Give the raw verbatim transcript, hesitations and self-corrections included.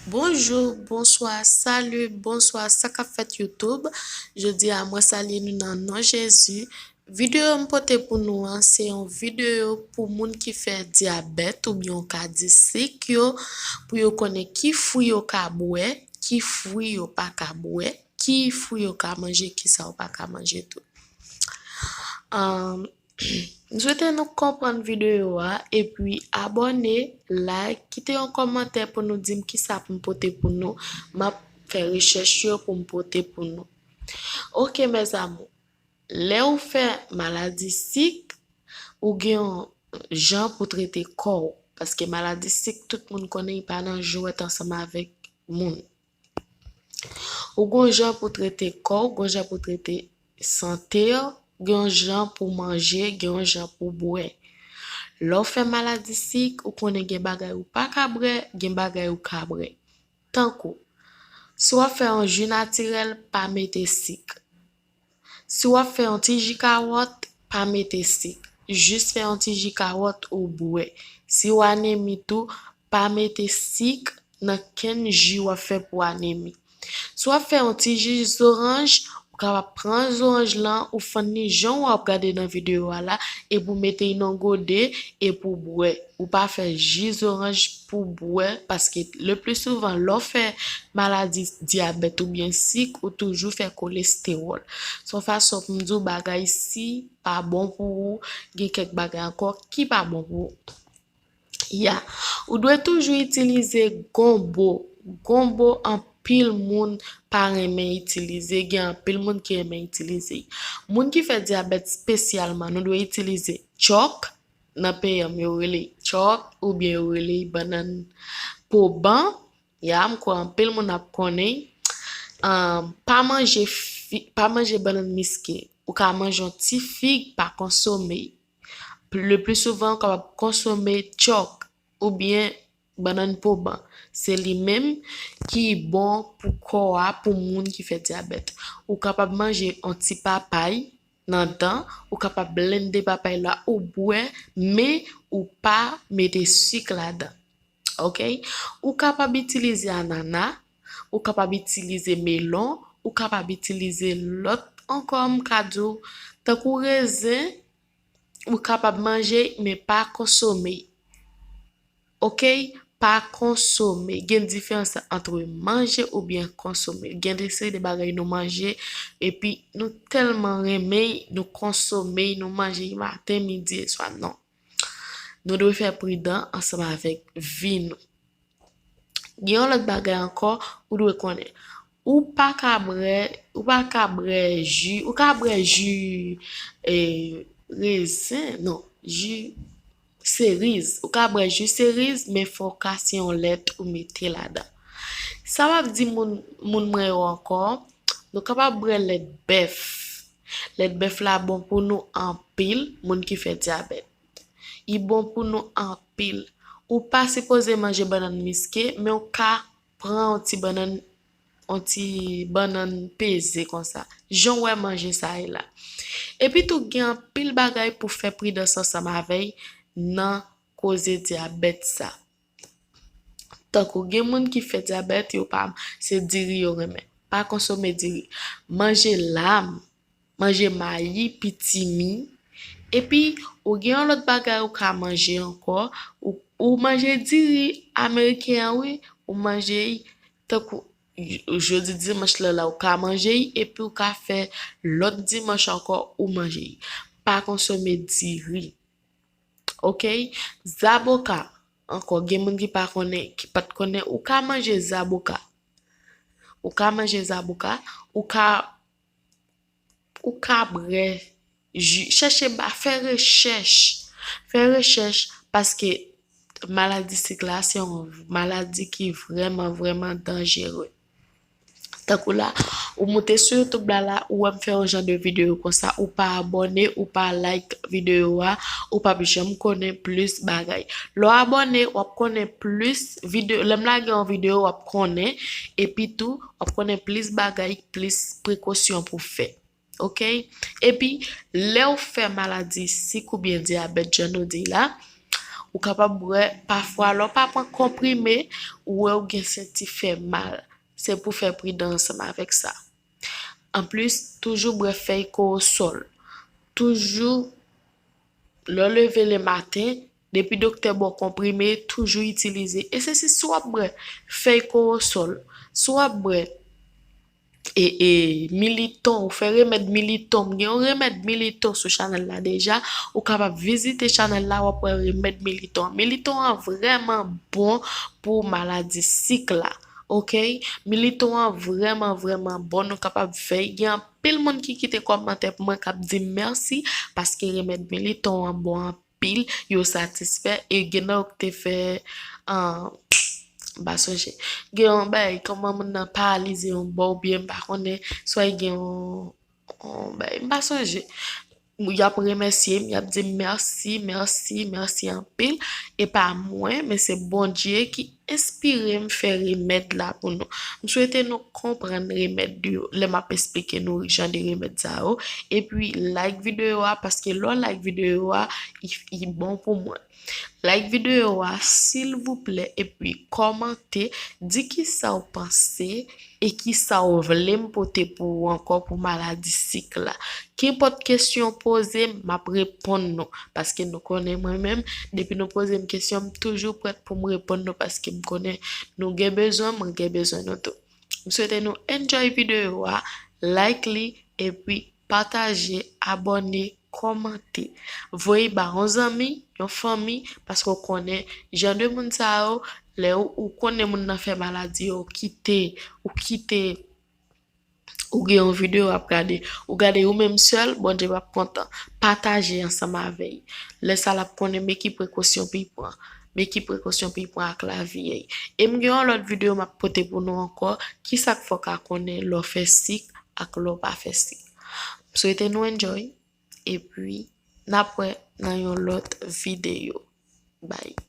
Bonjou, bonswa, sali, bonswa, sa k ap fèt YouTube? Jodi a, mwen salye nou nan non Jezi. Videyo m pote pou nou an, se yon videyo pou moun ki fè dyabèt oubyen w ka di sik yo, pou yo konnen ki fwi yo ka bwè, ki fwi yo pa ka bwè, ki fwi yo ka manje, ki sa yo pa ka manje tou. Ahn, m swete nou konprann videyo a, epi abòne, like, kite yon kòmantè pou nou di m kisa pou m pote pou nou. M ap fè rechèch yo pou m pote pou nou. Ok, mes amours, lè ou fè maladi sik, ou gen yon jan pou trete kò w. Paske maladi sik, tout moun konnen, li pa nan jwèt ansanm avèk moun. Ou gon jan pou trete kò w, gon jan pou trete sante w, gon jan pou manje, gon jan pou bwè. Lè w fè maladi sik, ou konnen gen bagay ou pa ka bwè, gen bagay ou ka bwè. Tankou, si w ap fè yon ji natirèl, pa mete sik. Si w ap fè yon ti ji kawòt, pa mete sik. Jis fè yon ti ji kawòt ou bwè. Si w anemi tou, pa mete sik nan kenn ji w ap fè pou anemi. Si w ap fè yon ti ji zoranj, ou kapab pran zoranj lan, ou fann li jan w ap gade nan videyo a la, epi w mete l nan gode, epi w bwè. Ou pa fè ji zoranj pou bwè, paske le pli souvan, lè w fè maladi dyabèt oubyen sik, ou toujou fè kolestewòl. Se yon fason pou m di w bagay si pa bon pou ou, gen kèk bagay ankò ki pa bon pou ou. Ya, ou dwe toujou itilize gonbo. Gonbo, anpil moun pa renmen itilize, gen anpil moun ki renmen itilize. Moun ki fè dyabèt espesyalman, nou dwe itilize tchòk, nan peyi an yo rele tchòk, oubyen yo rele bannann poban, ya, m kwè anpil moun ap konnen. Ahn, pa manje fi, pa manje bannann miske. Ou ka manje yon ti fig, pa konsome. Le pli souvan, ou kapab konsome tchòk oubyen bannann poban. Se li menm ki bon pou kò a, pou moun ki fè dyabèt. Ou kapab manje yon ti papay nan dan, ou kapab blende papay la ou bwè, men ou pa mete sik ladan. Ok? Ou kapab itilize anana, ou kapab itilize melon, ou kapab itilize lòt ankò, m ka di w, tankou rezen, ou kapab manje, men pa konsome. Ok? Pa konsome. Gen diferans ant manje oubyen konsome. Gen de seri de bagay nou manje, epi nou tèlman renmen, nou konsome, nou manje maten, midi e swa. Non. Nou dwe fè pridan ansanm avèk vi nou. Gen yon lòt bagay ankò, ou dwe konnen. Ou pa ka bwè, ou pa ka bwè ji, ou ka bwè ji, e, rezen, non, ji seriz. Ou ka bwè ji seriz, men fò w kase yon lèt ou mete ladan. Sa m ap di moun, moun mwen yo ankò, nou kapab bwè lèt bèf. Lèt bèf la bon pou nou anpil, moun ki fè dyabèt. Li bon pou nou anpil. Ou pa sipoze manje bannann miske, men ou ka pran yon ti bannann, yon ti bannann peze konsa. Jan w wè manje sa ye la. Epi tou, gen anpil bagay pou fè pridans ansanm avè l nan koze dyabèt sa. Tankou gen moun ki fè dyabèt, yo pa, se diri yo renmen. Pa konsome diri. Manje lam, manje mayi, pitimi. Epi, ou gen yon lòt bagay ou ka manje ankò. Ou, ou manje diri ameriken an, wi. Ou manje l tankou j-, jodi dimanch la, la, ou ka manje l, epi ou ka fè lòt dimanch ankò, ou manje l. Pa konsome diri. Ok? Zaboka. Ankò, gen moun ki pa konnen, ki pa t konnen, ou ka manje zaboka. Ou ka manje zaboka, ou ka, ou ka bwè ji. Chèche ba, fè rechèch. Fè rechèch, paske maladi sik la, se yon maladi ki vrèman, vrèman danjere. Tankou la, ou moute sou YouTube la, la, ou wè m fè yon jan de videyo konsa, ou pa abòne, ou pa like videyo a, ou p ap janm konnen plis bagay. Lè w abòne, w ap konnen plis videyo, lè m lage yon videyo, w ap konnen, epi tou, w ap konnen plis bagay, plis prekosyon pou fè. Ok? Epi, lè w fè maladi sik oubyen dyabèt, jan nou di la, Ou kapab bwè pafwa lè w pa pran konprime, ou wè w gen senti fè mal. Se pou fè pridan ansanm avèk sa. Anplis, toujou bwè fèy kowosòl. Toujou, lè w leve lematen, depi doktè ba w konprime, toujou itilize. E se si, si w ap bwè fèy kowosòl, si w ap bwè e, e, militon, ou fè remèd militon. M gen yon remèd militon sou chanèl la deja. Ou kapab vizite chanèl la, w ap wè remèd militon an. Militon an vrèman bon pou maladi sik la. Oke? Militon an vrèman, vrèman bon. Nou kapab fè. Gen anpil moun ki kite kòmantè pou mwen, k ap di m mèsi, paske remèd militon an bon anpil, yo satisfè, e gen nan yo ki te fè, ah, m pa sonje. Gen yon bagay, kòman moun nan paralize yon bò, oubyen m pa konnen, swa gen yon, yon bagay, m pa sonje. Y ap remèsye m, y ap di m mèsi, mèsi, mèsi anpil. E pa mwen, men se Bondye ki enspire m fè remèd la pou nou. M swete nou konprann remèd yo lè m ap esplike nou jan de remèd sa yo. Epi like videyo a, paske lè w like videyo a, i, i bon pou mwen. Like videyo a, silvouplè, epi kòmante, di kisa w panse e kisa w vle m pote pou ou ankò pou maladi sik la. Kenpòt kesyon w poze m, m ap reponn nou. Paske nou konnen mwen menm, depi nou poze m kesyon, m toujou prèt pou m reponn nou paske m konnen nou gen bezwen, mwen gen bezwen nou tou. M swete nou enjoy videyo a, like li, epi pataje, abòne, kòmante. Voye ba yon zanmi, yon fanmi, paske w konnen jan de moun sa yo, lè ou, ou konnen moun nan fè maladi yo, ou kite, ou kite, ou gen yon videyo w ap gade, ou gade ou menm sèl, Bondye p ap kontan. Pataje ansanm avè l. Lè sa l ap konnen men ki prekosyon pou l pran. Men ki prekosyon pou l pran ak lavi l. E m gen yon lòt videyo m ap pote pou nou ankò, kisa k fè w ka konnen lè w fè sik ak lè w pa fè sik. M swete nou enjoy, epi n ap wè nan yon lòt videyo. Bye.